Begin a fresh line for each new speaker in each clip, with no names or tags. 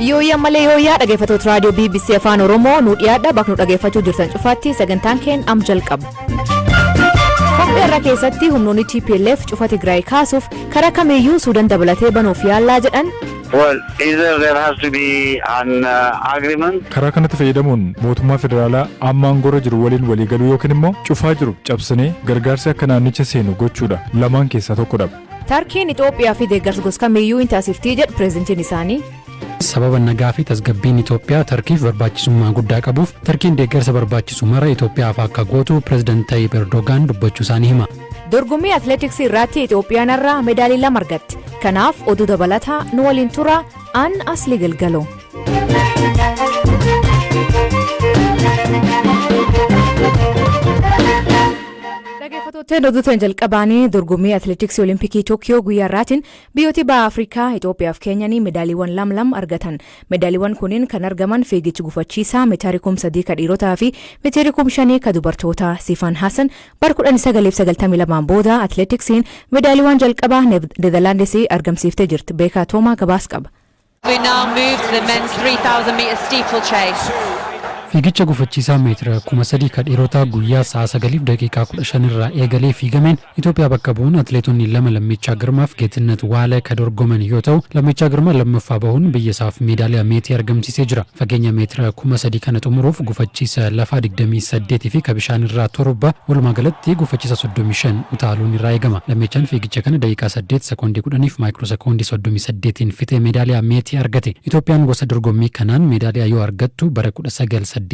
Yooyyaa malee yooyyaa, dhaggeeffattoota raadiyoo BBC Afaan Oromoo, nu dhiyaadha. Bakka nu dhaggeeffachuu jirtan cufaatti sagantaan keen am jalqaba. Qophii irra keessatti humnoonni TPLF cufa Tigraay kaasuuf karaa kamiiyyuu Suudaan dabalatee banuuf yaallaa jedhan.
Well, either there has to be an agreement.
Karaa kanatti fayyadamuun mootummaa federaalaa amma aangoorra jiru waliin waliigaluu yookiin immoo cufaa jiru cabsinee gargaarsi akka naannicha seenu gochuudha. Lamaan keessaa tokkodha.
Tarkiin Itoophiyaa fi deeggarsa gosa kamiiyyuu hin taasiftii jedhu pireezidantiin isaanii.
Sababa nagaa fi tasgabbiin Itoophiyaa Tarkiif barbaachisummaa guddaa qabuuf, Tarkiin deeggarsa barbaachisu mara Itoophiyaaf akka gootu pireezidaant Tayyip Erdogaan dubbachuu isaanii hima.
Dorgommii atileetiksii irratti Itoophiyaan irraa medaalii lama argatte. Kanaaf oduu dabalataa nu waliin tura, an Asli Galgaloo. Dhaggeeffattoota, oduu jalqabaanii dorgommii atileetiksii Olimpikii Tookiyoo guyyaa irraatiin biyyooti baha Afrikaa Itoophiyaa fi Keenyanii medaaliiwwan lam lama argatan. Medaaliiwwan kunneen kan argaman fiigichi gufachiisaa meetaarii 3000 ka dhiirotaa fi meetaarii 5000 ka dubartootaa. Sifan Hassan bara 1992 booda atileetiksiin medaaliiwwan jalqabaa Neezerlaandisii argamsiiftee jirti. Beekaa Toomaa gabaas qaba.
We now move to the men's 3,000 metre steeplechase.
Fiigicha gufachiisaa meetira 3000 ka dhiirotaa guyyaa sa'a 9:15 irraa eegalee fiigameen Itoophiyaa bakka bu'uun atileetonni lama, Lammichaa Girmaaf Geetinnat Waale, ka dorgoman yoo ta'u, Lammichaa Girmaa lammaffaa bahuun biyya isaaf meedaaliyaa meetii argamsiisee jira. Fageenya meetira 3000 kana xumuruuf gufachiisa lafaa 28 fi ka bishaan irraa 7, walumaa galatti gufachiisa 35 utaaluun irraa eegama. Lammichaan fiigicha kana daqiiqaa 8 sekoondii 10f maayikiroo sekoondii 38n fixee meedaaliyaa meetii argate. Itoophiyaan gosa dorgommii kanaan meedaaliyaa yoo argattu bara 1980,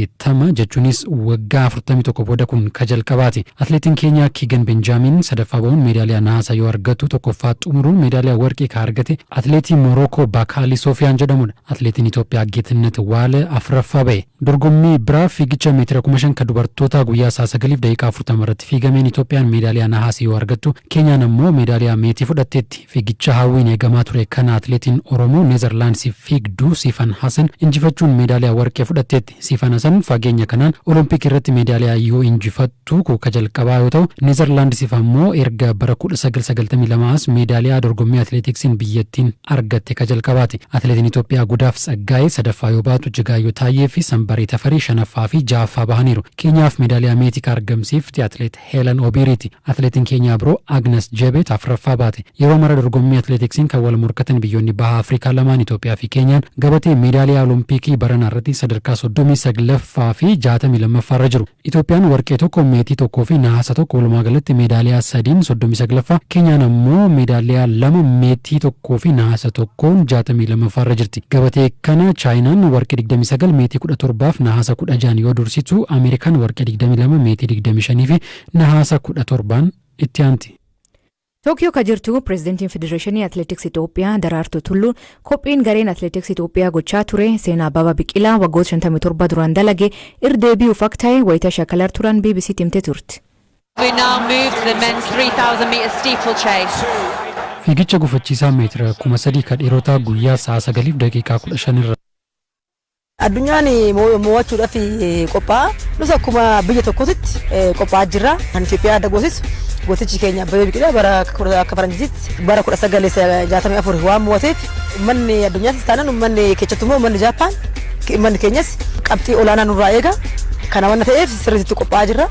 jechuunis waggaa 41 booda kun ka jalqabaati. Atileetiin Keenyaa Kiigan Benjaamin sadaffaa bahuun meedaaliyaa nahaasa yoo argatu, tokkoffaa xumuruun meedaaliyaa warqii ka argate atileetii Morookoo Baakaalii Soofiyaan jedhamudha. Atileetiin Itoophiyaa Geetinnat Waale afuraffaa bahe. Dorgommii biraa fiigicha meetira 5000 ka dubartootaa guyyaa sa'a 9:40 irratti fiigameen Itoophiyaan meedaaliyaa nahaasii yoo argattu, Keenyaan ammoo meedaaliyaa meetii fudhatteetti. Fiigicha hawwiin eegamaa ture kana atileetiin Oromoo Neezerlaandsiif fiigdu Siifan Hasan injifachuun meedaaliyaa warqee fudhatteetti. Siifan Hasan fageenya kanaan Olompik irratti meedaaliyaa yoo injifattu ka jalqabaa yoo ta'u, Neezerlaandsiif ammoo erga bara 1992 as meedaaliyaa dorgommii atileetiksiin biyyattiin argatte ka jalqabaati. Atileetiin Itoophiyaa Gudaaf Tsaggaayee sadaffaa yoo baatu, Jigaayyoo Taayyee fi Sambaree Tafarii shanaffaa fi ja'affaa bahaniiru. Keenyaaf meedaaliyaa meetii ka argamsiifte atileet Heelan Obiiriiti. Atileetiin Keenyaa biroo Agnes Jebeet afuraffaa baate. Yeroo mara dorgommii atileetiksiin kan wal morkatan biyyoonni baha Afrikaa lamaan, Itoophiyaa fi Keenyaan, gabatee meedaaliyaa Olompikii baranaa irratti sadarkaa 39ffaa fi 62ffaa irra jiru. Itoophiyaan warqee tokko, meetii tokkoo fi nahaasa tokko, walumaa galatti meedaaliyaa sadiin 39ffaa, Keenyaan ammoo meedaaliyaa lama, meetii tokkoo fi nahaasa tokkoon 62ffaa irra jirti. Gabatee kana Chaayinaan warqee 29, meetii 17 fi nahaasa 16 yoo dursitu, Ameerikaan warqee 22, meetii 25 fi nahaasa 17n itti aanti.
Tookiyoo ka jirtu pireezidantiin Federeeshinii Atileetiksii Itoophiyaa Daraartuu Tulluu qophiin gareen atileetiksii Itoophiyaa gochaa ture seenaa Abbabaa Biqilaa waggoota 57 duraan dalage irra deebi'uuf akka ta'e wayita shaakalar turan BBC himtee turte.
We now move to the men's 3,000 metre steeplechase.
Fiigicha gufachiisaa meetira 3000 ka dhiirotaa guyyaa sa'a 9:15 irra
Addunyaan mo'achuudhaaf qophaa'a. Nus akkuma biyya tokkootitti qophaa'aa jirra. Kan Itoophiyaa adda goosisu gootichi keenya Abbabee Biqilaa bara akka faranjiitti bara 1964 waan mo'ateef, uummanni addunyaattis taanaan, uummanni keessattuu immoo uummanni Jaappaan, uummanni keenyas qabxii olaanaa nurraa eega. Kana waan ta'eef sirriitti qophaa'aa jirra.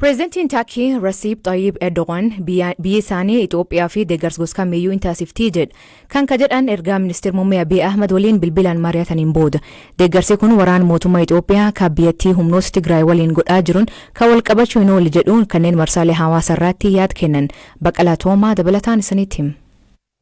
Pireezidantiin Tarkii Rasiib Xayyib Erdogan biyyi isaanii Itoophiyaa fi deeggarsa gosa kamiiyyuu hin taasiftii jedha. Kan ka jedhan ergaa ministeera muummee Abiy Ahmad waliin bilbilaan mari'ataniin booda. Deeggarsi kun waraana mootummaa Itoophiyaa kan biyyattii humnoota Tigraay waliin godhaa jiruun kan wal qabachuu hin oolu jedhuun kanneen marsaalee hawaasaa irratti yaad kennan. Baqalaa Toomaa dabalataan isinitti hima.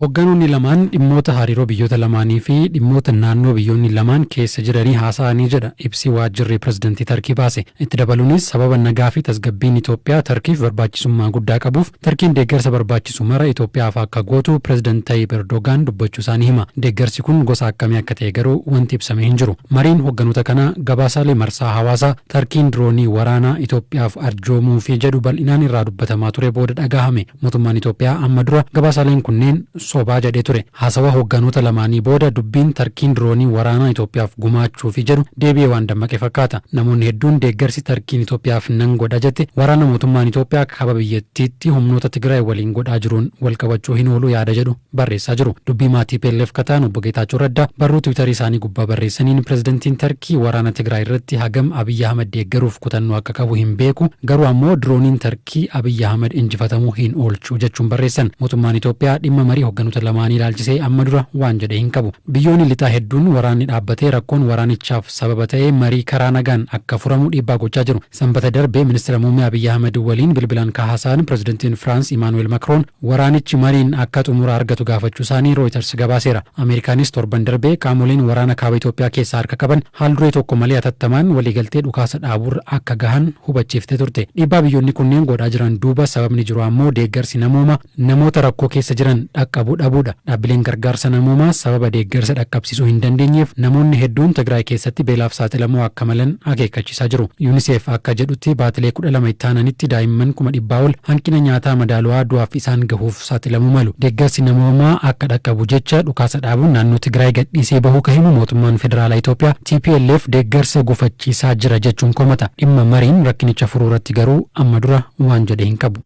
Hoggantoonni lamaan dhimmoota hariiroo biyyoota lamaanii fi dhimmoota naannoo biyyoonni lamaan keessa jiranii haasa'anii jedha ibsi waajjirri pirezidantii Tarkii baase. Itti dabaluunis sababa nagaa fi tasgabbiin Itoophiyaa Tarkiif barbaachisummaa guddaa qabuuf, Tarkiin deeggarsa barbaachisu mara Itoophiyaaf akka gootu pireezidant Tayyip Erdogaan dubbachuu isaanii hima. Deeggarsi kun gosa akkamii akka ta'e garuu wanti ibsame hin jiru. Mariin hogganoota kanaa gabaasaalee marsaa hawaasaa Tarkiin diroonii waraanaa Itoophiyaaf arjoomuufi jedhu bal'inaan irraa dubbatamaa ture booda dhagahame. Mootummaan Itoophiyaa amma dura gabaasaaleen kunneen sobaa jedhee ture. Haasawaa hoogganoota lamaanii booda dubbiin Tarkiin diroonii waraanaa Itoophiyaaf gumaachuufi jedhu deebi'ee waan dammaqe fakkaata. Namoonni hedduun deeggarsi Tarkiin Itoophiyaaf nan godha jette waraana mootummaan Itoophiyaa kaaba biyyattiitti humnoota Tigraay waliin godhaa jiruun wal qabachuu hin oolu yaada jedhu barreessaa jiru. Dubbii maatii TPLF kataan obbo Geetaachoo Raddaa barruu Tiwiitarii isaanii gubbaa barreessaniin, pirezidantiin Tarkii waraana Tigraay irratti hagam Abiyyi Ahmad deeggaruuf kutannoo akka qabu hin beeku, garuu ammoo dirooniin Tarkii Abiyyi Ahmad injifatamuu hin oolchu jechuun barreessan. Mootummaan Itoophiyaa dhimma marii hoogganoota lamaanii ilaalchisee amma dura waan jedhe hin qabu. Biyyoonni lixaa hedduun waraanni dhaabbatee rakkoon waraanichaaf sababa ta'ee marii karaa nagaan akka furamu dhiibbaa gochaa jiru. Sanbata darbe ministeera muummee Abiyyi Ahmad waliin bilbilaan kahaasa'an pirezidantiin Firaans Imaanuweel Makroon waraanichi mariin akka xumura argatu gaafachuu isaanii Reuters gabaaseera. Ameerikaanis torban darbee qaamoleen waraana kaaba Itoophiyaa keessaa harka qaban haal duree tokko malee atattamaan waliigaltee dhukaasa dhaabuurra akka gahan hubachiiftee turte. Dhiibbaa biyyoonni kunneen godhaa jiran duuba sababni jiru ammoo deeggarsi namoomaa namoota rakkoo keessa jiran dhaqqabuu dhabuudha. Dhaabbileen gargaarsa namoomaa sababa deeggarsa dhaqqabsiisuu hin dandeenyeef namoonni hedduun Tigraay keessatti beelaaf saaxilamuu akka malan akeekkachiisaa jiru. UNICEF akka jedhutti baatilee 12 itti aananitti daa'imman 100,000 ol hanqina nyaataa madaalawaa du'aaf isaan gahuuf saaxilamuu malu. Deeggarsi namoomaa akka dhaqqabu jecha dhukaasa dhaabuun naannoo Tigraay gadhiisee bahuu ka himu mootummaan federaalaa Itoophiyaa, TPLF deeggarsa gufachiisaa jira jechuun komata. Dhimma mariin rakkinicha furuu irratti garuu amma dura waan jedhe hin qabu.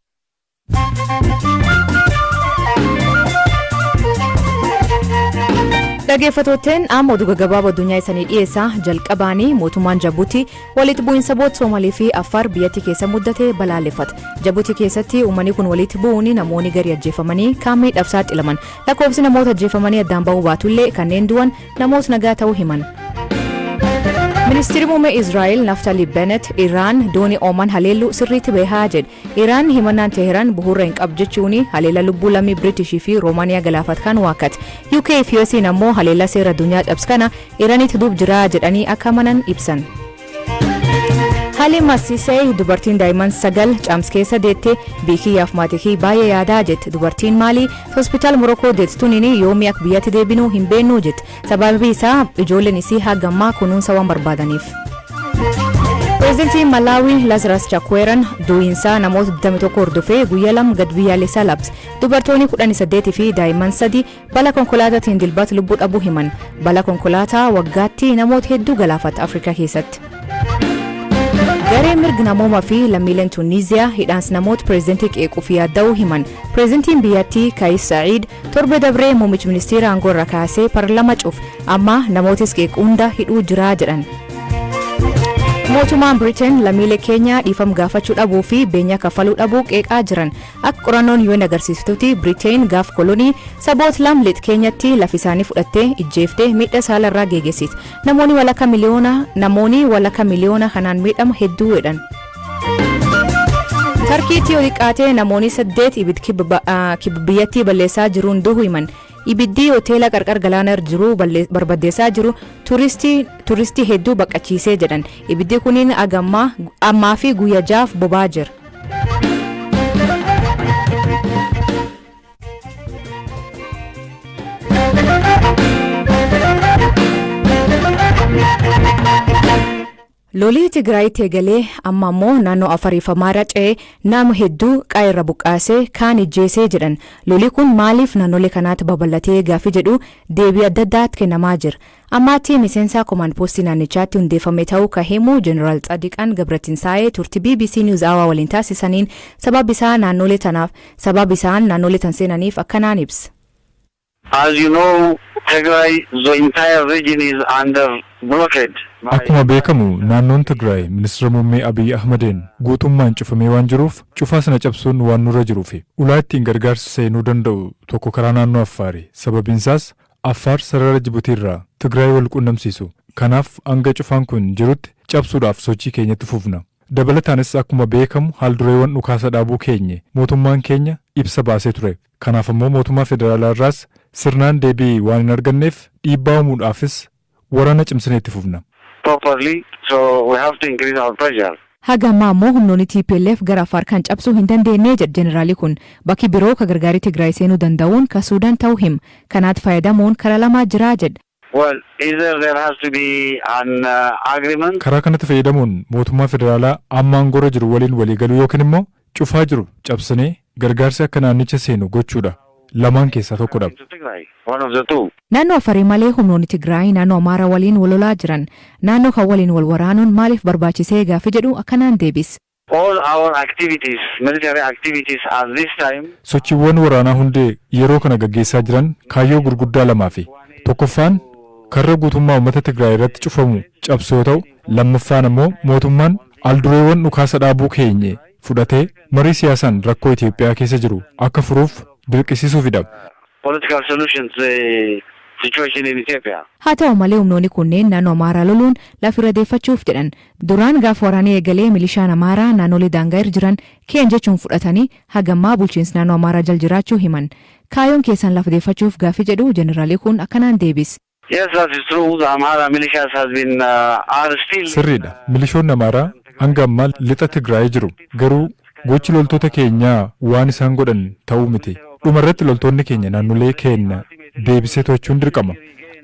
Dhaggeeffattootteen, amma oduu gaggabaaboo addunyaa isanii dhiyeessaa. Jalqabaanii, mootummaan Jabuutii walitti bu'iinsa boot Soomalii fi Affaar biyyattii keessa muddate balaaleffate. Jabuutii keessatti uummanni kun walitti bu'uun namoonni gari ajjeefamanii, kaan miidhaaf saaxilaman. Lakkoofsi namoota ajjeefamanii addaan bahuu baatullee, kanneen du'an namoota nagaa ta'uu himan. Ministeerri muummee Israa'el Naftali Bennett Iraan doonii Ooman haleelluu sirriitti beekaa jedhe. Iraan himannaan Teheraan bu'uura hin qabu jechuun haleella lubbuu lammii Biriitishii fi Roomaaniyaa galaafat kan waakkate. UK fi US'n ammoo haleella seera addunyaa cabse kana Iraanitti duub jira jedhanii akka amanan ibsan. Halima Sisee, dubartiin daa'imman sagal caams keessa deette, "Biikiyyaaf maatii baay'ee yaadaa" jette. Dubartiin maalii hospitaal Morokoo deette tuniin yoomii akka biyyatti deebinuu hin beeknu jette. Sababii isaa ijoolleen isii hagammaa kunuunsa waan barbaadaniif. Pireezidantiin Malaawii Lazarus Chakweeran du'iinsaa namoota 21 hordofee guyyaa 2 gad biyyaalessaa labse. Dubartoonni 18 fi daa'imman 3 balaa konkolaataatiin Dilbata lubbuu dhabuu himan. Balaa konkolaataa waggaatti namoota hedduu galaafata Afrikaa keessatti. Gareen mirga namoomaa fi lammiileen Tuniiziyaa hidhaansi namoota pireezidantii qeequuf yaadda'uu himan. Pireezidantiin biyyattii Kayis Sa'iid torba dabree muummicha ministeera aangoo irra kaasee paarlama cuuf, amma namootis qeequu hunda hidhuu jira jedhan. Mootummaan Biriteen lammiilee keenya dhiifama gaafachuu dhabuu fi beenyaa kaffaluu dhabuu qeeqaa jiran. Akka qorannoon UN agarsiistutti, Biriteen gaaf kolonii saboota lam lixa keenyatti lafi isaanii fudhattee ijjeeftee miidhaa saalarraa geeggeessiti. Namoonni walakka miliyoona kanaan miidhama hedduu jedhan. Tarkiitti yoo xiqqaate namoonni saddeet ibiddi kibba biyyattii balleessaa jiruun du'uu himan. Ibiddi hoteela qarqar galaana irra jiru barbadeessaa jiru turistii hedduu baqachiisee jedhan. Ibiddi kuniin ammaa fi guyyaa 6f boba'aa jira. Lolii Tigraayitti eegalee amma ammoo naannoo Afariif Amaaraa ce'ee nama hedduu qaayirra buqqaasee, kaan ijjeesee jedhan. Lolii kun maaliif naannolee kanaatti babal'atee gaaffii jedhu deebii adda addaatti kennamaa jira. Ammaatti miseensa command postii naannichaatti hundeeffame ta'uu kan himu Jeneraal Tsadiqaan Gabratinsaa'ee turtii BBC News Hour waliin taasisaniin sababa isaan naannolee tan seenaniif akkanaan ibsa.
As you know, Tigray, the entire region is under blockade.
Akkuma beekamu, naannoon Tigraay ministeera muummee Abiy Ahmedeen guutummaan cufamee waan jiruuf, cufaa sana cabsuun waan nurra jiruufi ulaa ittiin gargaarsa seenuu danda'u tokko karaa naannoo Affaari. Sababiinsaas Affaar sarara Jibutiirraa Tigraay wal qunnamsiisu. Kanaaf hanga cufaan kun jirutti cabsuudhaaf sochii keenyatti fufna. Dabalataanis, akkuma beekamu, haaldureewwan dhukaasa dhaabuu keenye mootummaan keenya ibsa baasee ture. Kanaaf ammoo mootummaa federaalaa irraas sirnaan deebii waan hin arganneef, dhiibbaa uumuudhaafis waraana cimsinee itti fufna.
Properly, so we have to increase our pressure.
Haga ammaa ammoo humnoonni TPLF gara Affaar kan cabsuu hin dandeenye jedhe jeneraalii kun. Bakki biroo ka gargaarii Tigraay seenuu danda'uun ka Suudaan ta'uu hima. Kanaatti fayyadamuun karaa lamaa jiraa jedha.
Well, either there has to be an agreement.
Karaa kanatti fayyadamuun mootummaa federaalaa amma aangorra jiru waliin waliigaluu yookiin immoo cufaa jiru cabsinee gargaarsi akka naannicha seenu gochuudha. Lamaan keessaa tokkodha.
To Tigray, one of the two.
Naannoo Afarii malee humnoonni Tigraay naannoo Amaaraa waliin wal lolaa jiran. Naannoo kan waliin wal waraanuun maaliif barbaachisee gaaffii jedhu akkanaan deebis.
All our activities, military activities at this time,
Sochiiwwan waraanaa hundee yeroo kana gaggeessaa jiran kaayyoo gurguddaa lamaafi. Tokkoffaan karra guutummaa uummata Tigraay irratti cufamu cabsu yoo ta'u, lammaffaan ammoo mootummaan aldureewwan dhukaasa dhaabuu keenye fudhatee marii siyaasaan rakkoo Itoophiyaa keessa jiru akka furuuf dirqisiisuufidha.
Political solution to the situation in Ethiopia.
Haa ta'u malee, humnoonni kunneen naannoo Amaaraa loluun lafa irra deeffachuuf jedhan. Duraan gaafa waraanii eegalee milishaan Amaaraa naannolee daangaa irra jiran keen jechuun fudhatanii hagammaa bulchiinsi naannoo Amaaraa jal jiraachuu himan. Kaayyoon keessan lafa deeffachuuf gaaffii jedhu jeneraalii kun akkanaan deebis.
Yes, that is true. The Amhara militias has been are still
Sirriidha. Milishoonni Amaaraa hanga ammaa lixa Tigraay jiru. Garuu gochi loltoota keenyaa waan isaan godhan ta'uu miti. Dhumarratti loltoonni keenya naannolee keenya deebisee to'achuun dirqama.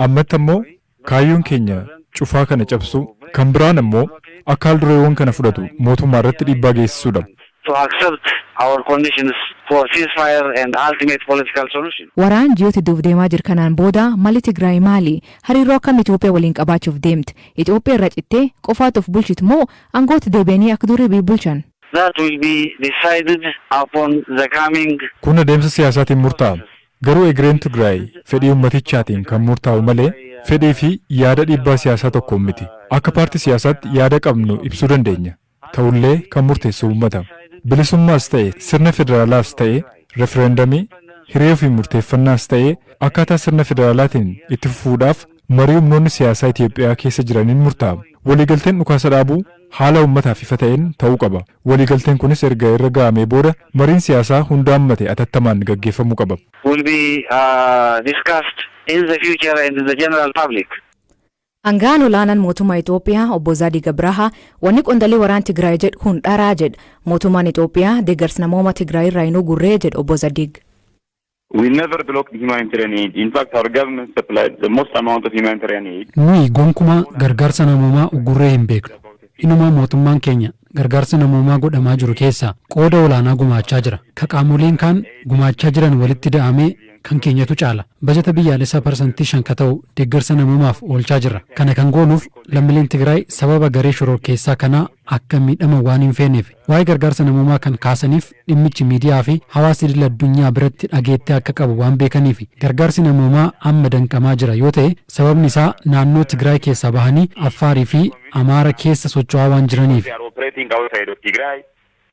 Ammatti ammoo kaayyoon keenya cufaa kana cabsu, kan biraan ammoo akka haaldureewwan kana fudhatu mootummaa irratti dhiibbaa geessisuudha.
To accept our conditions for ceasefire and ultimate political solution.
Waraan ji'oota hedduuf deemaa jiru kanaan booda malli Tigraay maali? Hariiroo akkam Itoophiyaa waliin qabaachuuf deemte? Itoophiyaa irra cittee qofaatu of bulchitu moo aangoota deebi'anii akka durii biyya bulchan?
That will be decided upon the coming
Kun adeemsa siyaasaatiin murtaa'a. Garuu egereen Tigraay fedhii ummatichaatiin kan murtaa'u malee fedhii fi yaada dhiibbaa siyaasaa tokkoon miti. Akka paartii siyaasaatti yaada qabnu ibsuu dandeenya. Ta'ullee kan murteessu uummata. Bilisummaas ta'e, sirna federaalaas ta'e, refereendamii, hiree ofii murteeffannaas ta'e, akkaataa sirna federaalaatiin itti fufuudhaaf marii humnoonni siyaasaa Itoophiyaa keessa jiraniin murtaa'a. Waliigalteen dhukaasa dhaabuu haala uummataaf ifa ta'een ta'uu qaba. Waliigalteen kunis erga irra ga'amee booda mariin siyaasaa hunda hammate atattamaan gaggeeffamuu qaba.
Will be discussed in the future and in the general public.
Hangaan olaanaan mootummaa Itoophiyaa obbo Zaadii Gabraha wanni qondaalli waraan Tigraay jedhu kun dharaa jedha. Mootummaan Itoophiyaa deeggarsa namooma Tigraay irraa hin ugurree jedha obbo Zadiig.
We never blocked humanitarian aid. In fact, our government supplied the most amount of humanitarian aid.
Nuyi gonkumaa gargaarsa namoomaa ugurree hin beeknu. Inumaa mootummaan keenya gargaarsa namoomaa godhamaa jiru keessaa qooda olaanaa gumaachaa jira. Ka qaamoleen kaan gumaachaa jiran walitti da'amee kan keenyatu caala. Bajata biyyaalessaa 5% ka ta'u deeggarsa namoomaaf oolchaa jirra. Kana kan goonuuf lammiileen Tigraay sababa garee shororkeessaa kanaa akka miidhama waan hin feeneef. Waa'ee gargaarsa namoomaa kan kaasaniif dhimmichi miidiyaa fi hawaasa idil addunyaa biratti dhageettee akka qabu waan beekaniif. Gargaarsi namoomaa amma danqamaa jira yoo ta'e, sababni isaa naannoo Tigraay keessaa bahanii Affaarii fi Amaara keessa socho'aa waan jiraniif.
They are operating outside of Tigray,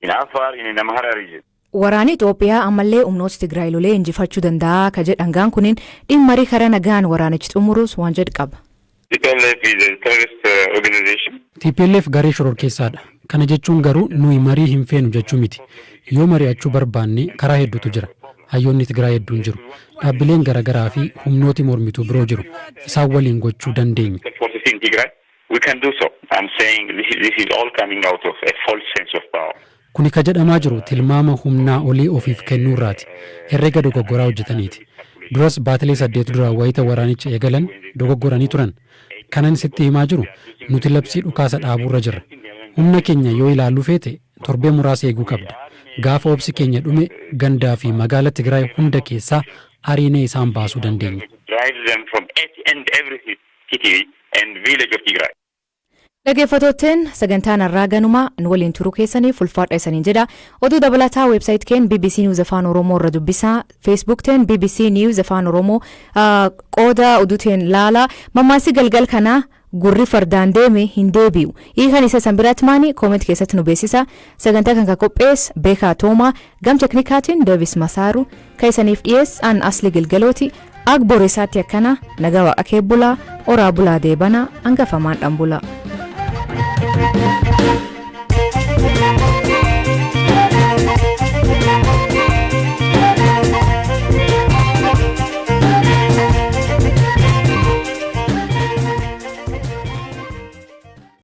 in Afar, in Amhara region.
Waraanni Itoophiyaa ammallee humnoota Tigraay lolee injifachuu danda'a ka jedhan hangaan kunin dhimma marii karaa nagaan waraanichi xumurus waan jedhu qaba.
TPLF is a terrorist organization.
TPLF garee shororkeessaadha. Kana jechuun garuu nuyi marii hin feenu jechuu miti. Yoo mari'achuu barbaanne karaa hedduutu jira. Hayyoonni Tigraay hedduun jiru. Dhaabbileen garaagaraa fi humnooti mormituu biroo jiru. Isaan waliin gochuu dandeenya.
Forces in Tigray, we can do so. I'm saying this is all coming out of a false sense of power.
Kuni ka jedhamaa jiru tilmaama humnaa olii ofiif kennuurraati. Herrega dogoggoraa hojjetaniiti. Duras baatilee 8 dura wayita waraanicha eegalan dogoggoranii turan. Kanan sitti himaa jiru, nuti labsii dhukaasa dhaabuurra jirra. Humna keenya yoo ilaaluu feete torbee muraasa eeguu qabda. Gaafa obsi keenya dhume gandaa fi magaala Tigraay hunda keessaa ariinee isaan baasuu dandeenya.
Drive them from each and every city and village of Tigray.
Dhaggeeffattootteen, sagantaan har'aa ganumaa. Nu waliin turuu keessaniif ulfaadha isaniin jedha. Oduu dabalataa website keen BBC News Afaan Oromoo irra dubbisaa. Facebook teen BBC News Afaan Oromoo qooda oduuteen laala. Mammaassi galgal kanaa "Gurri fardaan deeme hin deebi'u." Hiikan isa san biraatti maani? Comment keessatti nu beeksisa. Sagantaa kan ka qophees Beekaa Toomaa, gam teknikaatiin Deevis Masaaru, ka isaniif dhiyeess an Asli Gilgalooti. Ag boreessaatti akkana nagaa waaqa kee bulaa, oraa bulaa, deebanaa hangafamaan dhan bulaa.